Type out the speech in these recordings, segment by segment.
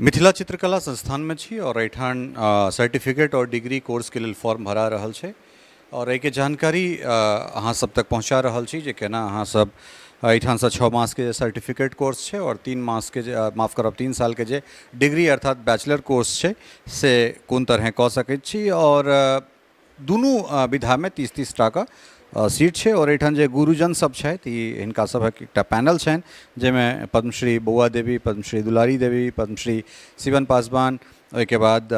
मिथिला चित्रकला संस्थानमे छी आओर एहिठाम सर्टिफिकेट आओर डिग्री कोर्सके लेल फॉर्म भरा रहल छै आओर एहिके जानकारी अहाँ सब तक पहुँचा रहल छी जे केना अहाँ सब एहिठामसँ छओ मासके जे सर्टिफिकेट कोर्स छै आओर 3 मासके जे माफ करब 3 सालके जे डिग्री अर्थात बैचलर कोर्स छै से कोन तरहे कऽ सकैत छी आओर दुनू विधामे 30-30 टाके सीट छै आओर एहिठाम जे गुरुजन सब छथि ई हिनका सभक एकटा पैनल छनि जाहिमे पद्मश्री बौआ देवी, पद्मश्री दुलारी देवी, पद्मश्री शिवन पासवान, ओहिके बाद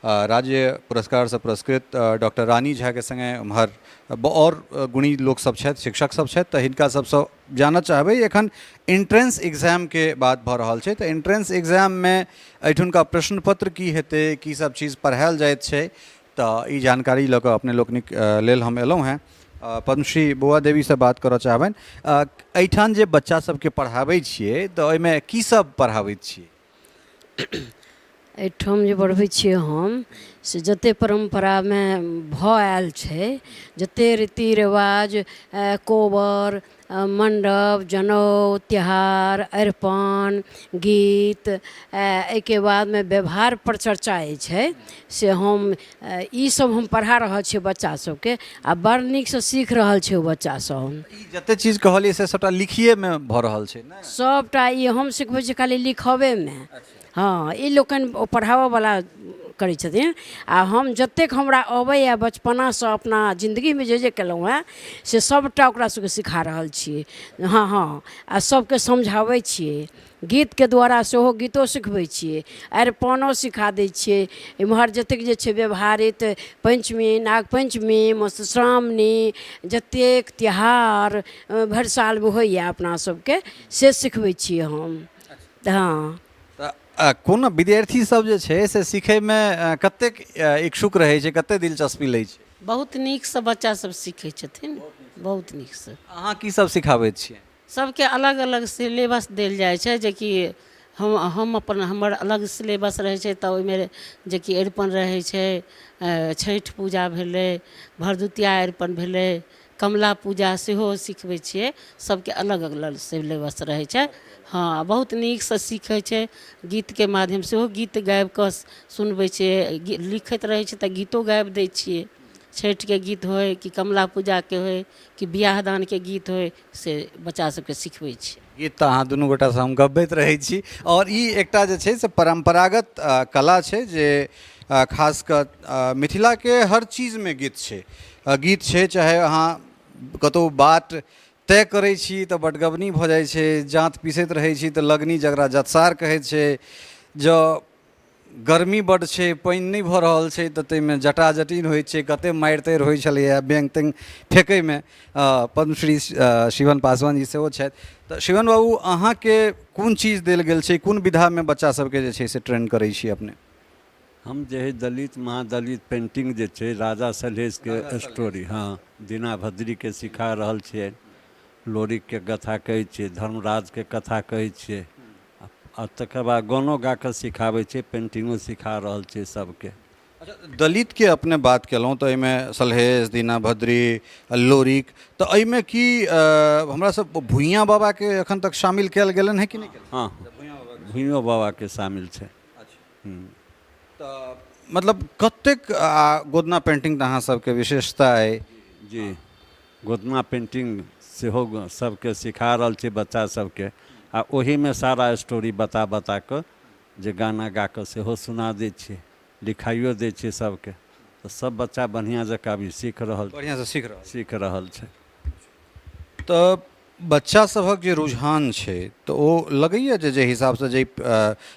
राज्य पुरस्कारसँ पुरस्कृत डॉक्टर रानी झाके सङ्गे एम्हर आओर गुणी लोकसब छथि, शिक्षक सब छथि, तऽ हिनका सबसँ जानऽ चाहबै एखन एन्ट्रेंस एग्जामके बात भऽ रहल छै तऽ एन्ट्रेंस एग्जाममे एहिठुनका प्रश्न पत्र की हेतै, की सब चीज पढ़ायल जाइत छै, तऽ ई जानकारी लऽ कऽ अपने लोकनिक लेल हम एलहुँ हेँ। पद्मश्री बौआ देवीसँ बात करऽ चाहबनि, एहिठाम जे बच्चा सबके पढ़ाबै छियै तऽ ओहिमे की सब पढ़ाबैत छियै? एहिठाम जे पढ़बै छियै हम से जतेक परम्परामे भऽ आयल छै, जतेक रीति रिवाज, कोबर, मण्डप, जनउ, तिहार, अरिपन, गीत, एहिके बादमे व्यवहारपर चर्चा जे छै से हम ईसब हम पढ़ा रहल छियै बच्चा सबके आओर बड़ नीकसँ सीख रहल छै ओ बच्चासब। ई जतेक चीज कहलियै से सबटा लिखिएमे भऽ रहल छै ने? सबटा ई हम सिखबै छियै खाली लिखबेमे। हँ, ई लोकनि ओ पढ़ाबऽवला करै छथिन आओर हम जतेक हमरा अबैए बचपनासँ अपना जिन्दगीमे जे जे केलहुँ हेँ से सबटा ओकरा सबके सिखा रहल छियै। हँ हँ, आओर सबके समझाबै छियै, गीतके द्वारा सेहो गीतो सिखबै छियै, अरिपनो सिखा दै छियै। एम्हर जतेक जे छै व्यवहारित पञ्चमी, नाग पञ्चमी, मधुश्रावणी, जतेक तिहार भरि सालमे होइए अपना सबके से सिखबै छियै हम। हँ। तऽ कोनो विद्यार्थी सब जे छै से सिखैमे कतेक इच्छुक रहै छै, कतेक दिलचस्पी लै छै? बहुत नीकसँ बच्चा सब सीखै छथिन, बहुत नीकसँ। अहाँ की सब सिखाबैत छियै? सबके अलग अलग सिलेबस देल जाइ छै, जेकि हम अपन हमर अलग सिलेबस रहै छै, तऽ ओहिमे जेकि अरिपन रहै छै, छठि पूजा भेलै, भरदुतिया अरिपन भेलै, कमला पूजा सेहो सिखबै छियै। सबके अलग अलग सिलेबस रहै छै। हँ, बहुत नीकसँ सीखै छै। गीतके माध्यम सेहो गीत गाबिकऽ सुनबै छियै, लिखैत रहै छै तऽ गीतो गाबि दै छियै। छठिके गीत होइ कि कमला पूजाके होइ कि बियाह दानके गीत होइ, से बच्चा सबके सिखबै छियै। गीत तऽ अहाँ दुनू गोटासँ हम गबैत रहै छी आओर ई एकटा जे छै से परम्परागत कला छै जे खास कऽ मिथिलाके हर चीजमे गीत छै, गीत छै, चाहे अहाँ कतहु बाट तय करै छी तऽ बटगबनी भऽ जाइ छै, जाँत पीसैत रहै छी तऽ लगनी जकरा जतसार कहै छै, जँ गर्मी बड्ड छै, पानि नहि भऽ रहल छै तऽ ताहिमे जटा जटिन होइ छै, कतेक मारि तारि होइ छलैए बेंग तेंग फेकैमे। पद्मश्री शिवन पासवान जी सेहो छथि। तऽ शिवन बाबू, अहाँके कोन चीज देल गेल छै, कोन विधामे बच्चा सबके जे छै से ट्रेन करै छी अपने? हम जे है दलित महादलित पेंटिंग जे छै राजा सलहेशके स्टोरी, हँ, दीना भद्रीके सिखा रहल छियै, लोरिकके कथा कहै छियै, धर्मराजके कथा कहै छियै, आ तकर बाद गानो गा कऽ सिखाबै छियै, पेंटिंगो सिखा रहल छियै सबके। अच्छा, दलितके अपने बात केलहुँ तऽ एहिमे सलहेश, दीना भद्री, लोरिक, तऽ एहिमे की हमरा सब भुइयाँ बाबाके एखन तक शामिल कयल गेलनि हेँ कि नहि? हँ, भुइयो बाबाके शामिल छै। तऽ मतलब कतेक गोदना पेंटिंग तऽ अहाँ सबके विशेषता अइ। जी, गोदना पेंटिंग सेहो सबके सिखा रहल छी बच्चा सबके, आ ओहीमे सारा स्टोरी बता बता कऽ जे गाना गा कऽ सेहो सुना दै छियै, लिखाइयो दै छियै सबके, तऽ सब बच्चा बढ़िआँ जकाँ अभी सीख रहल बढ़िआँसँ सीख रहल सीख रहल छै। तऽ बच्चा सभक जे रुझान छै तऽ ओ लगैए जे जाहि हिसाबसँ जाहि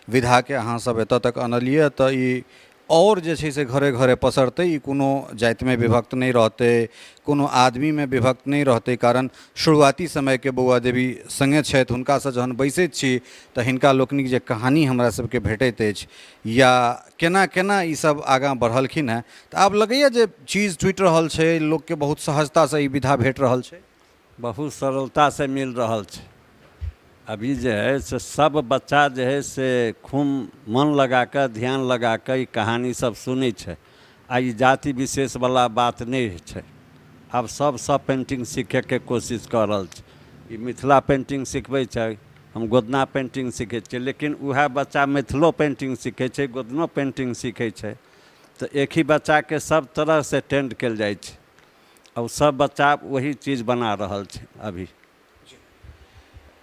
विधाके अहाँसभ एतऽ तक अनलियै तऽ ई आओर जे छै से घरे घरे पसरतै, ई कोनो जातिमे विभक्त नहि रहतै, कोनो आदमीमे विभक्त नहि रहतै, कारण शुरुआती समयके बौआ देवी सङ्गे छथि, हुनकासँ जहन बैसैत छी तऽ हिनका लोकनिक जे कहानी हमरा सबके भेटैत अछि या केना केना ई सब आगाँ बढ़लखिन हेँ, तऽ आब लगैए जे चीज टूटि रहल छै, लोकके बहुत सहजतासँ ई विधा भेट रहल छै। बहुत सरलतासँ मिल रहल छै। अभी जे हइ से सब बच्चा जे हइ से खूब मन लगाकऽ ध्यान लगाकऽ ई कहानी सब सुनै छै, आ ई जाति विशेषवला बात नहि छै। आब सब सब पेन्टिंग सीखैके कोशिश कऽ रहल छै। ई मिथिला पेन्टिंग सिखबै छै, हम गोदना पेन्टिंग सीखै छियै, लेकिन उएह बच्चा मिथिलो पेन्टिंग सीखै छै, गोदनो पेन्टिंग सीखै छै। तऽ एक ही बच्चाके सब तरहसँ ट्रेंड कयल जाइ छै आ ओ सब बच्चा वही चीज बना रहल छै अभी।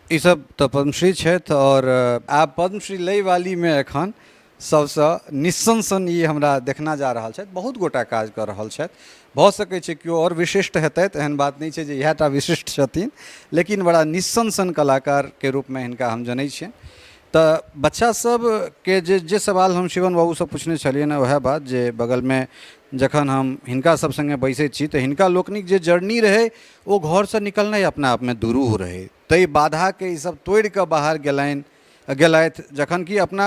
ईसभ तऽ पद्मश्री छथि आओर आब पद्मश्री लै वालीमे एखन सभसँ निस्सन ई हमरा देखना जा रहल छथि। बहुत गोटा काज कऽ रहल छथि, भऽ सकै छै केओ आओर विशिष्ट हेतथि, एहन बात नहि छै जे इएह टा विशिष्ट छथिन, लेकिन बड़ा निस्सन सन कलाकारके रूपमे हिनका हम जनै छियनि। तऽ बच्चा सबके जे जे सवाल हम शिवन बाबूसँ पुछने छलियनि हँ, वएह बात जे बगलमे जखन हम हिनका सब सङ्गे बैसै छी तऽ हिनका लोकनिक जे जर्नी रहै ओ घरसँ निकलनाइ अपना आपमे दुरूह रहै, ताहि बाधाके ईसब तोड़िकऽ बाहर गेलनि गेलथि, जखन कि अपना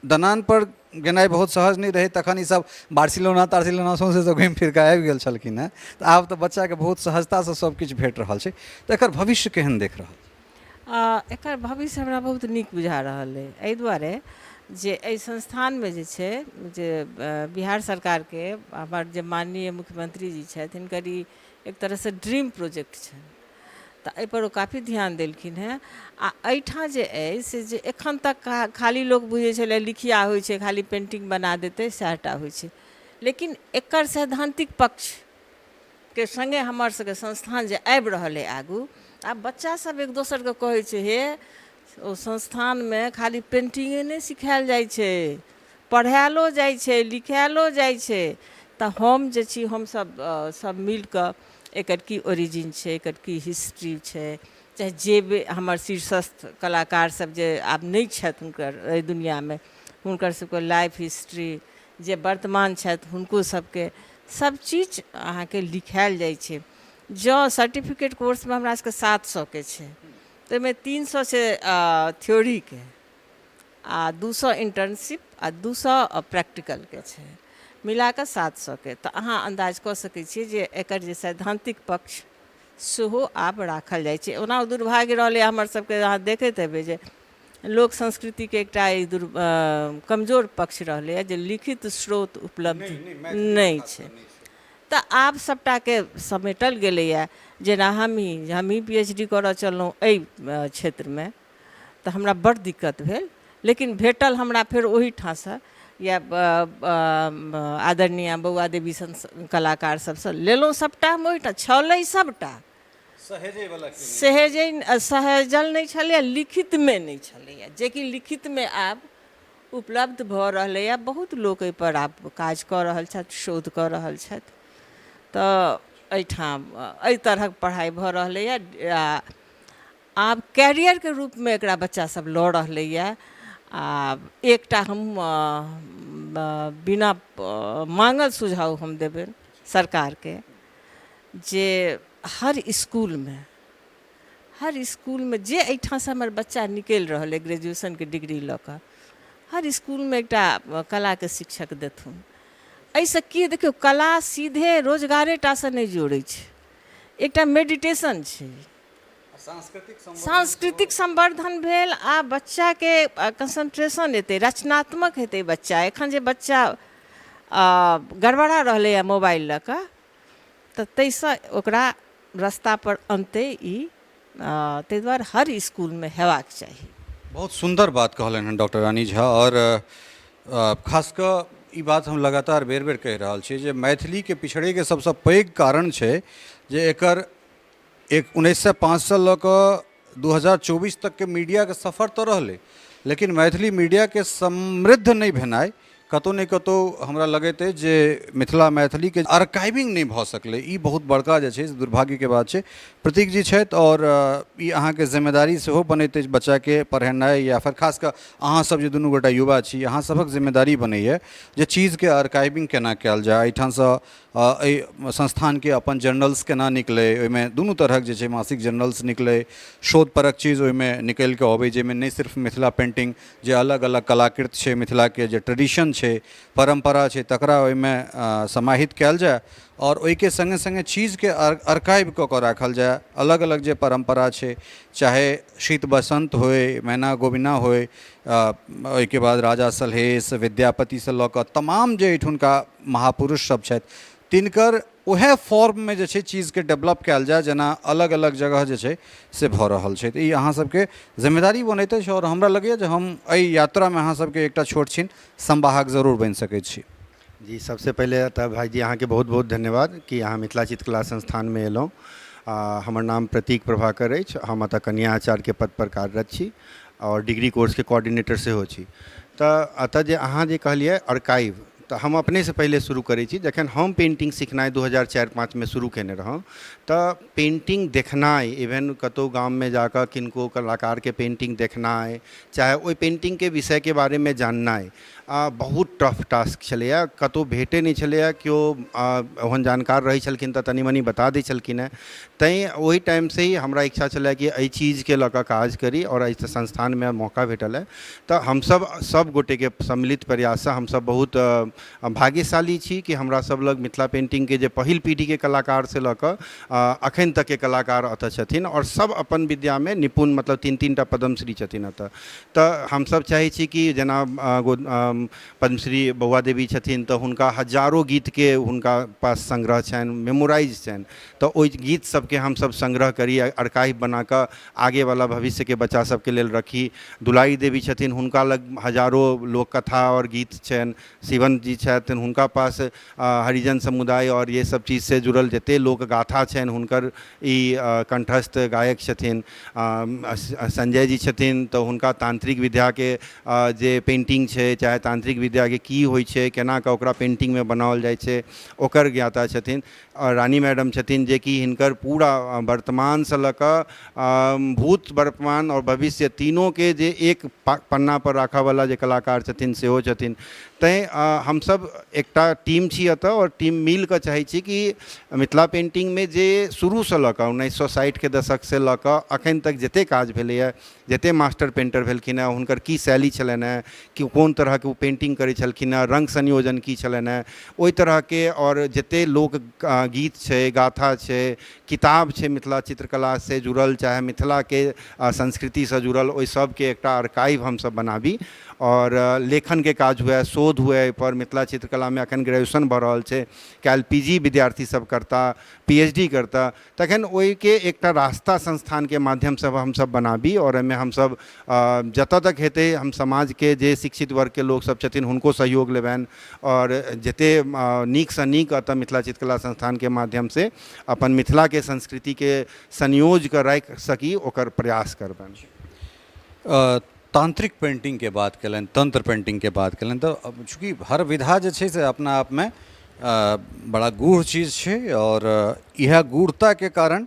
दलानपर गेनाइ बहुत सहज नहि रहै। तखन ईसब बार्सिलोना तार्सिलोना सौँसे सब घुमि फिरिकऽ आबि गेल छलखिन हेँ। तऽ आब तऽ बच्चाके बहुत सहजतासँ सब किछु भेट रहल छै, तऽ एकर भविष्य केहन देख रहल छी? एकर भविष्य हमरा बहुत नीक बुझा रहल अइ, एहि दुआरे जे एहि संस्थानमे जे छै जे बिहार सरकारके हमर जे माननीय मुख्यमंत्री जी छथि, हिनकर ई एक तरहसँ ड्रीम प्रोजेक्ट छनि, तऽ एहिपर ओ काफी ध्यान देलखिन हेँ। आ एहिठाम जे अइ से जे एखन तक खाली लोक बुझै छलै लिखिया होइ छै, खाली पेन्टिंग बना देतै सएह टा होइ छै, लेकिन एकर सैद्धान्तिक पक्ष के सङ्गे हमर सबके संस्थान जे आबि रहल अइ आगू, आब बच्चा सब एक दोसरके कहै छै, हे ओ संस्थानमे खाली पेन्टिंगे नहि सिखायल जाइ छै, पढ़ायलो जाइ छै, लिखायलो जाइ छै। तऽ हम जे छी हमसब सब मिलकऽ एकर की ओरिजिन छै, एकर की हिस्ट्री छै, चाहे जे भी हमर शीर्षस्थ कलाकार सब जे आब नहि छथि हुनकर एहि दुनिआँमे, हुनकर सबके लाइफ हिस्ट्री, जे वर्तमान छथि हुनको सबके सब चीज अहाँके लिखायल जाइ छै। जँ सर्टिफिकेट कोर्समे हमरा सबके 700के छै, ताहिमे 300 छै थ्योरीके आ 200 इंटर्नशिप आ 200 प्रैक्टिकलके छै, मिलाकऽ 700के। तऽ अहाँ अन्दाज कऽ सकै छियै जे एकर जे सैद्धान्तिक पक्ष सेहो आब राखल जाइ छै। ओना दुर्भाग्य रहलै हमर सबके, अहाँ देखैत हेबै जे लोक संस्कृतिके एकटा ई दुर कमजोर पक्ष रहलैए जे लिखित स्रोत उपलब्ध नहि छै। तऽ आब सभटाके समेटल गेलैए। जेना हमहीँ हमहीँ पी एच डी करऽ चललहुँ एहि क्षेत्रमे तऽ हमरा बड़ दिक्कत भेल, लेकिन भेटल हमरा फेर ओहिठामसँ या आदरणीय बौआ देवी सन कलाकार सभसँ लेलहुँ सभटा हम ओहिठाम छलै सभटा सहेजै सहेजल नहि छलैए, लिखितमे नहि छलैए, जेकि लिखितमे आब उपलब्ध भऽ रहलैए। बहुत लोक एहिपर आब काज कऽ रहल छथि, शोध कऽ रहल छथि। तऽ एहिठाम एहि तरहक पढ़ाइ भऽ रहलैए आ आब कैरियरके रूपमे एकरा बच्चासभ लऽ रहलैए। आ एकटा हम बिना माँगल सुझाव हम देबनि सरकारके जे हर इसकुलमे, हर इसकुलमे जे एहिठामसँ हमर बच्चा निकलि रहल अइ ग्रेजुएशनके डिग्री लऽ कऽ, हर इसकुलमे एकटा कलाके शिक्षक देथुन। एहिसँ की देखियौ, कला सीधे रोजगारे टासँ नहि जोड़ै छै, एकटा मेडिटेशन छै, सांस्कृतिक संवर्धन भेल आ बच्चाके कंसंट्रेशन एतै, रचनात्मक हेतै बच्चा। एखन जे बच्चा गड़बड़ा रहलैए मोबाइल लऽ कऽ, तऽ ताहिसँ ओकरा रस्तापर अनतै ई, ताहि दुआरे हर इसकुलमे हेबाक चाही। बहुत सुन्दर बात कहलनि हँ डॉक्टर रानी झा। आओर खास कऽ ई बात हम लगातार बेर बेर कहि रहल छी जे मैथिलीके पिछड़ैके सबसँ पैघ कारण छै जे एकर एक 1905सँ लऽ कऽ 2024 तकके मीडियाके सफर तऽ रहलै, लेकिन मैथिली मीडियाके समृद्ध नहि भेनाइ कतहु ने कतहु हमरा लगैत अछि जे मिथिला मैथिलीके आर्काइविंग नहि भऽ सकलै। ई बहुत बड़का जे छै से दुर्भाग्यके बात छै। प्रतीक जी छथि आओर ई अहाँके जिम्मेदारी सेहो बनैत अछि बच्चाके पढ़ेनाइ, या फेर खास कऽ अहाँसभ जे दुनू गोटा युवा छी, अहाँ सभक जिम्मेदारी बनैए जे चीजके आर्काइविंग केना कयल जाय, एहिठामसँ एहि संस्थानके अपन जर्नल्स केना निकलै, ओहिमे दुनू तरहक जे छै मासिक जर्नल्स निकलै, शोधपरक चीज ओहिमे निकलि कऽ अबै, जाहिमे नहि सिर्फ मिथिला पेन्टिंग जे अलग अलग कलाकृति छै, मिथिलाके जे ट्रेडिशन छै, परम्परा छै, तकरा ओहिमे समाहित कयल जाय आओर ओहिके सङ्गे सङ्गे चीजके आर्काइव कऽ कऽ राखल जाय। अलग अलग जे परम्परा छै, चाहे शीत बसन्त होइ, मैना गोबिना होइ, ओहिके बाद राजा सलहेश, विद्यापतिसँ लऽ कऽ तमाम जे एहिठुनका महापुरुष सब छथि, तिनकर उएह फॉर्ममे जे छै चीजके डेवलप कयल जाय, जेना अलग अलग जगह जे छै से भऽ रहल छै। तऽ ई अहाँ सबके जिम्मेदारी बनैत अछि आओर हमरा लगैए जे हम एहि यात्रामे अहाँ सबके एकटा छोट छिन संवाहक जरूर बनि सकै छी। जी, सबसे पहिले तऽ भाइजी अहाँके बहुत बहुत धन्यवाद कि अहाँ मिथिला चित्रकला संस्थानमे एलहुँ। हमर नाम प्रतीक प्रभाकर अछि, हम एतऽ कन्या आचार्यके पदपर कार्यरत छी आओर डिग्री कोर्सके कोर्डिनेटर सेहो छी। तऽ एतऽ जे अहाँ जे कहलियै आर्काइव, तऽ हम अपनेसँ पहिले शुरू करै छी। जखन हम पेन्टिंग सिखनाइ 2004-5मे शुरू कयने रहौँ तऽ पेन्टिंग देखनाइ, इवेन कतहु गाममे जाकऽ किनको कलाकारके पेन्टिंग देखनाइ, चाहे ओहि पेन्टिंगके विषयके बारेमे जाननाइ बहुत टफ टास्क छलैए। कतहु भेटै नहि छलैए, केओ ओहन जानकार रहै छलखिन तऽ तनि मनि बता दै छलखिन हेँ। तैँ ओहि टाइमसँ ही हमरा इच्छा छलै कि एहि चीजके लऽ कऽ काज करी आओर एहि संस्थानमे मौका भेटल हँ। तऽ हमसब सब गोटेके सम्मिलित प्रयाससँ हमसब बहुत भाग्यशाली छी कि हमरा सब लग मिथिला पेन्टिंगके जे पहिल पीढ़ीके कलाकारसँ लऽ कऽ अखन तकके कलाकार एतऽ छथिन आओर सब अपन विद्यामे निपुण, मतलब 3-3 टा पद्मश्री छथिन एतऽ। तऽ हमसब चाहै छी कि जेना पद्मश्री बौआ देवी छथिन तऽ हुनका हजारो गीतके हुनका पास संग्रह छनि, मेमोराइज छनि, तऽ ओहि गीत सबके हमसब संग्रह करी, आर्काइव बनाकऽ आगेवला भविष्यके बच्चा सबके लेल रखी। दुलारी देवी छथिन, हुनका लग हजारो लोककथा आओर गीत छनि। शिवन जी छथिन, हुनका पास हरिजन समुदाय आओर ये सब चीजसँ जुड़ल जते लोकगाथा छनि हुनकर ई कण्ठस्थ गायक छथिन। संजय जी छथिन तऽ हुनका तान्त्रिक विद्याके जे पेन्टिंग छै, चाहे तान्त्रिक विद्याके की होइ छै, केना कऽ ओकरा पेन्टिंगमे बनाओल जाइ छै, ओकर ज्ञाता छथिन। आओर रानी मैडम छथिन जेकि हिनकर पूरा वर्तमानसँ लऽ कऽ भूत, वर्तमान आओर भविष्य तीनोके जे एक पन्नापर राखऽवला जे कलाकार छथिन सेहो छथिन। तैँ हमसब एकटा टीम छी एतऽ आओर टीम मिलकऽ चाहै छी कि मिथिला पेन्टिंगमे जे शुरूसँ लऽ कऽ 1960के दशकसँ लऽ कऽ एखन तक जते काज भेलैए, जते मास्टर पेन्टर भेलखिन हेँ, हुनकर की शैली छलनि हेँ, कि कोन तरहके ओ पेन्टिंग करै छलखिन हेँ, रङ्ग संयोजन की छलनि हेँ ओहि तरहके, आओर जते लोक गीत छै, गाथा छै, किताब छै मिथिला चित्रकलासँ जुड़ल, चाहे मिथिलाके संस्कृतिसँ जुड़ल, ओहि सबके एकटा आर्काइव हमसब बनाबी आओर लेखनके काज हुए, शोध हुए एहिपर। मिथिला चित्रकलामे एखन ग्रेजुएशन भऽ रहल छै, काल्हि पी जी विद्यार्थी सब करता, पी एच डी करता, तखन ओहिके एकटा रास्ता संस्थानके माध्यमसँ हमसब बनाबी। आओर एहिमे हमसब जतऽ तक हेतै हम समाजके जे शिक्षित वर्गके लोकसब छथिन हुनको सहयोग लेबनि आओर जते नीकसँ नीक एतऽ मिथिला चित्रकला संस्थानके माध्यमसँ अपन मिथिलाके संस्कृतिके संयोज कऽ राखि सकी ओकर प्रयास करबनि। तान्त्रिक पेन्टिंगके बात केलनि, तन्त्र पेन्टिंगके बात केलनि, तऽ चूँकि हर विधा जे छै से अपना आपमे बड़ा गूढ़ चीज छै आओर इएह गूढ़ताके कारण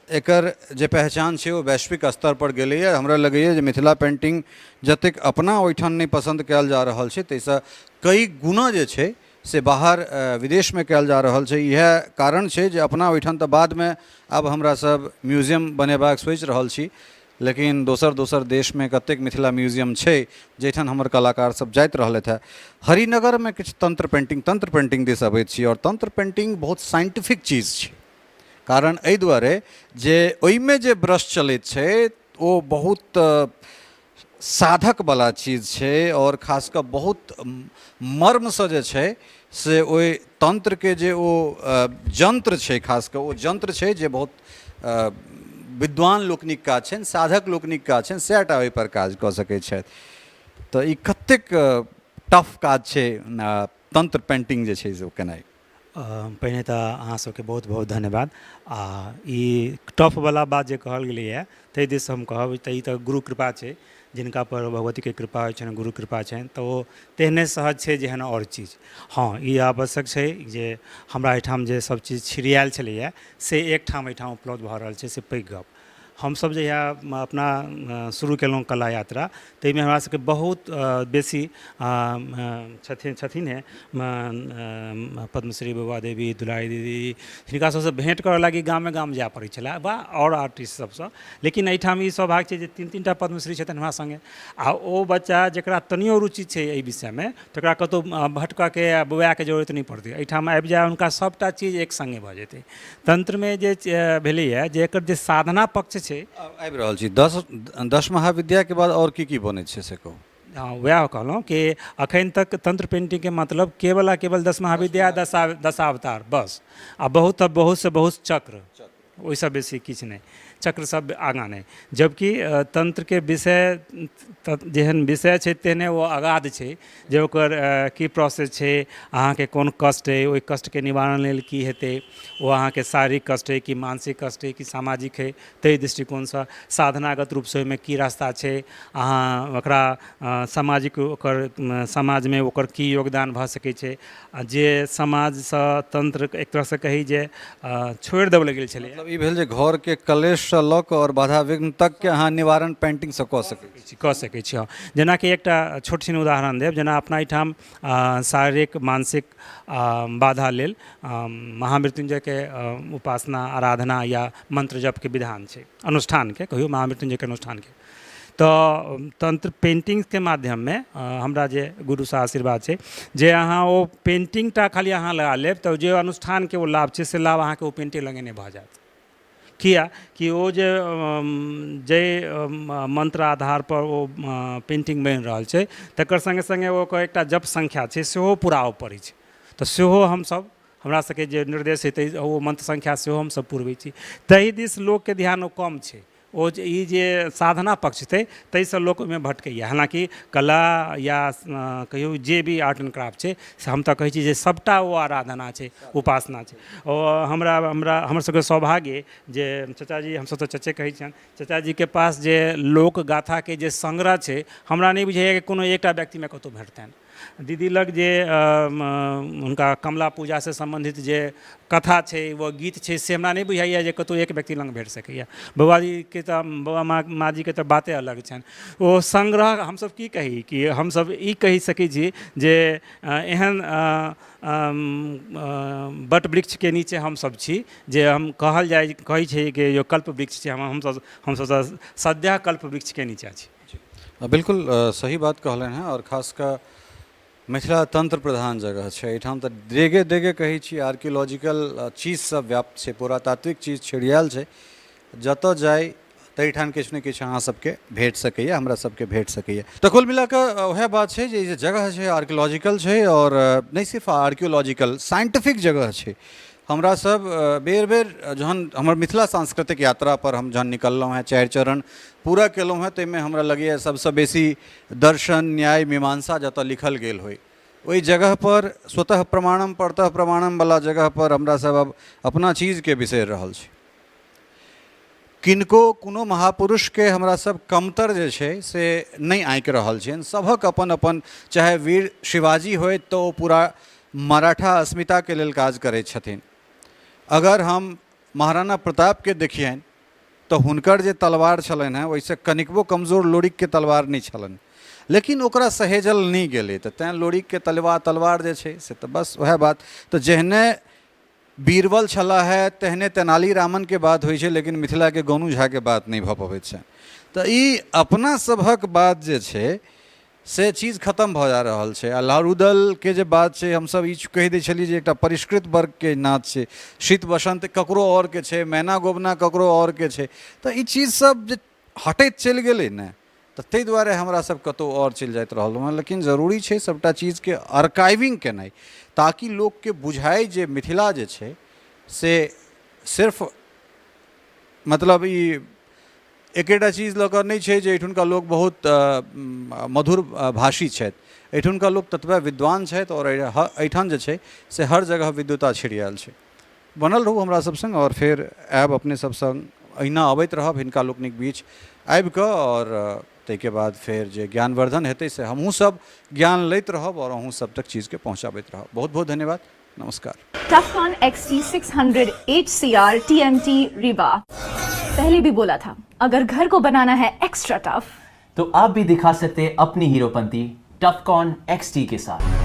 एकर जे पहचान छै ओ वैश्विक स्तरपर गेलैए। हमरा लगैए जे मिथिला पेन्टिंग जतेक अपना ओहिठाम नहि पसन्द कयल जा रहल छै ताहिसँ कई गुना जे छै से बाहर विदेशमे कयल जा रहल छै। इएह कारण छै जे अपना ओहिठाम तऽ बादमे आब हमरा सब म्यूजियम बनेबाक सोचि रहल छी, लेकिन दोसर दोसर देशमे कतेक मिथिला म्यूजियम छै जाहिठाम हमर कलाकार सब जाइत रहलथि हेँ। हरिनगरमे किछु तन्त्र पेन्टिंग दिस अबैत छी आओर तन्त्र पेन्टिंग बहुत साइंटिफिक चीज छै, कारण एहि दुआरे जे ओहिमे जे ब्रश चलैत छै ओ बहुत साधकवला चीज छै आओर खास कऽ बहुत मर्मसँ जे छै से ओहि तन्त्रके जे ओ यन्त्र छै, खास कऽ ओ यन्त्र छै जे बहुत विद्वान लोकनिक काज छनि, साधक लोकनिक काज छनि, सएह टा ओहिपर काज कऽ सकै छथि। तऽ ई कतेक टफ काज छै तन्त्र पेन्टिंग जे छै से ओ केनाइ? पहिने तऽ अहाँ सबके बहुत बहुत धन्यवाद। आ ई टफवला बात जे कहल गेलैए ताहि दिस हम कहब तऽ ई तऽ गुरु कृपा छै, जिनका पर भगवतीके कृपा होइ छनि, गुरु कृपा छनि, तऽ ओ तेहने सहज छै जेहन आओर चीज। हँ, ई आवश्यक छै जे हमरा एहिठाम जे सब चीज छिड़ियाएल छलैए से एकठाम एहिठाम उपलब्ध भऽ रहल छै, से पैघ गप। हमसब जहिया अपना शुरू केलहुँ कला यात्रा ताहिमे हमरा सबके बहुत बेसी छथिन हे पद्मश्री बौआ देवी, दुलारी दीदी, हिनका सबसँ भेँट करऽ लागी गामे गाम जाय पड़ै छलै वा आओर आर्टिस्ट सबसँ। लेकिन एहिठाम ई सौभाग्य छै जे 3-3 टा पद्मश्री छथिन हमरा सङ्गे, आ ओ बच्चा जकरा तनियो रुचि छै एहि विषयमे तकरा कतहु भटकऽके आ बौआएके जरूरत नहि पड़तै, एहिठाम आबि जाय हुनका सबटा चीज एक सङ्गे भऽ जेतै। तन्त्रमे जे भेलैए जे एकर जे साधना पक्ष छै। आबि रहल छी, दश महाविद्याके बाद आओर की की बनै छै से कहू। हँ, वएह कहलहुँ कि अखन तक तन्त्र पेन्टिंगके मतलब केवल आ केवल दस महाविद्या, दशावतार बस, आ बहुत तऽ बहुतसँ बहुत चक्र, ओहिसँ बेसी किछु नहि, चक्र सब आगाँ नहि। जबकि तन्त्रके विषय जेहन विषय छै तेहने ओ अगाध छै, जे ओकर की प्रोसेस छै, अहाँके कोन कष्ट अइ, ओहि कष्टके निवारण लेल की हेतै, ओ अहाँके शारीरिक कष्ट अइ कि मानसिक कष्ट अइ कि सामाजिक अइ, ताहि दृष्टिकोणसँ साधनागत रूपसँ ओहिमे की रास्ता छै, अहाँ ओकरा सामाजिक ओकर समाजमे ओकर की योगदान भऽ सकै छै, आ जे समाजसँ तन्त्र एक तरहसँ कही जे छोड़ि देल गेल छलै। मतलब ई भेल जे घरके कलेशसँ लऽ कऽ आओर बाधा विघ्न तकके अहाँ निवारण पेन्टिंगसँ कऽ सकै छी। कऽ सकै छी, हँ। जेनाकि एकटा छोट छिन उदाहरण देब, जेना अपना एहिठाम शारीरिक मानसिक बाधा लेल महामृत्युञ्जयके उपासना आराधना या मन्त्र जपके विधान छै, अनुष्ठानके कहियौ, महामृत्युञ्जयके अनुष्ठानके। तऽ तन्त्र पेन्टिंगके माध्यममे हमरा जे गुरुसँ आशीर्वाद छै जे अहाँ ओ पेन्टिंग टा खाली अहाँ लगा लेब तऽ जे अनुष्ठानके ओ लाभ छै से लाभ अहाँके ओ पेन्टिंग लगेने भऽ जायत। किया कि ओ जे जाहि मन्त्र आधारपर ओ पेन्टिंग बनि रहल छै तकर सङ्गे सङ्गे ओकर एकटा जप सङ्ख्या छै सेहो पुराबऽ पड़ै छै। तऽ सेहो हमसभ हमरा सबके जे निर्देश हेतै ओ मन्त्र सङ्ख्या सेहो हमसभ पुरबै छी। ताहि दिस लोकके ध्यान ओ कम छै, ओ जे ई जे साधना पक्ष छै ताहिसँ लोक ओहिमे भटकैए। हालाँकि कला या कहियौ जे भी आर्ट एंड क्राफ्ट छै से हम तऽ कहै छी जे सभटा ओ आराधना छै, उपासना छै। ओ हमरा हमरा हमर सबके सौभाग्य जे चचाजी, हमसभ तऽ चचे कहै छियनि, चचाजीके पास जे लोकगाथाके जे संग्रह छै हमरा नहि बुझाइए कि कोनो एकटा व्यक्तिमे कतहु भेटतनि। दीदी लग जे हुनका कमला पूजासँ सम्बन्धित जे कथा छै व गीत छै से हमरा नहि बुझाइए जे कतहु एक व्यक्ति लग भेट सकैए। बौआजीके तऽ बौआ माँजीके तऽ बाते अलग छनि। ओ संग्रह हमसभ की कही कि हमसभ ई कहि सकै छी जे एहन वट वृक्षके नीचे हमसभ छी जे हम कहल जाइ कहै छै कि कल्प वृक्ष छै, हमसभ तऽ सद्यः कल्प वृक्षके नीचाँ छी। बिल्कुल सही बात कहलनि हेँ आओर खास कऽ मिथिला तन्त्र प्रधान जगह छै, एहिठाम तऽ डेगे डेगे कहै छी आर्कियोलॉजिकल चीजसभ व्याप्त छै, पुरातात्विक चीज छिड़ियाएल छै, जतऽ जाइ ताहिठाम किछु ने किछु अहाँ सबके भेट सकैए, हमरा सबके भेट सकैए। तऽ कुल मिला कऽ वएह बात छै जे ई जे जगह छै आर्कियोलॉजिकल छै आओर नहि सिर्फ आर्कियोलॉजिकल साइंटिफिक जगह छै। हमरा सब बेर बेर जहन हमर मिथिला सांस्कृतिक यात्रा पर हम जहन निकललहुँ हेँ, चारि चरण पूरा केलहुँ हेँ, ताहिमे हमरा लगैए सबसँ बेसी दर्शन न्याय मीमांसा जतऽ लिखल गेल होइ ओहि जगहपर स्वतः प्रमाणम परतः प्रमाणम वला जगहपर हमरा सब आब अपना चीजके बिसरि रहल छी। किनको कोनो महापुरुषके हमरा सब कमतर जे छै से नहि आँकि रहल छियनि, सभक अपन अपन, चाहे वीर शिवाजी होथि तऽ ओ पूरा मराठा अस्मिताके लेल काज करै छथिन, अगर हम महाराणा प्रतापके देखियनि तऽ हुनकर जे तलवार छलनि हेँ ओहिसँ कनिकबो कमजोर लोरिकके तलवार नहि छलनि, लेकिन ओकरा सहेजल नहि गेलै, तऽ तैँ लोरिकके तलवार जे छै से तऽ बस वएह बात। तऽ जेहने बीरबल छलाह हे तेहने तेनाली रामनके बात होइ छै, लेकिन मिथिलाके गोनू झाके बात नहि भऽ पबैत छनि। तऽ ई अपना सभक बात जे छै से चीज खतम भऽ जा रहल छै। आ लारुदलके जे बात छै, हमसभ ई कहि दै छलियै जे एकटा परिष्कृत वर्गके नाच छै, शीत बसन्त ककरो आओरके छै, मैना गोबना ककरो आओरके छै, तऽ ई चीजसभ जे हटैत चलि गेलै ने, तऽ ताहि दुआरे हमरासभ कतहु आओर चलि जाइत रहलहुँ हँ। लेकिन जरूरी छै सभटा चीजके आर्काइविंग केनाइ, ताकि लोकके बुझाइ जे मिथिला जे छै से सिर्फ मतलब ई एकेटा चीज लऽ कऽ नहि छै जे एहिठुनका लोक बहुत मधुर भाषी छथि, एहिठुनका लोक ततबे विद्वान छथि आओर एहिठाम जे छै से हर जगह विद्वता छिड़ियाएल छै। बनल रहू हमरा सब सङ्ग आओर फेर आयब अपने सब सङ्ग, अहिना अबैत रहब हिनका लोकनिक बीच आबिकऽ, आओर ताहिके बाद फेर जे ज्ञानवर्धन हेतै से हमहूँ सब ज्ञान लैत रहब आओर अहूँ सब तक चीजके पहुँचाबैत रहब। बहुत बहुत धन्यवाद, नमस्कार। Tufcon XT600 HCR TMT Rewa। पहले भी बोला था, अगर घर को बनाना है एक्स्ट्रा टफ तो आप भी दिखा सकते हैं अपनी हीरोपंती टफकॉन XT के साथ।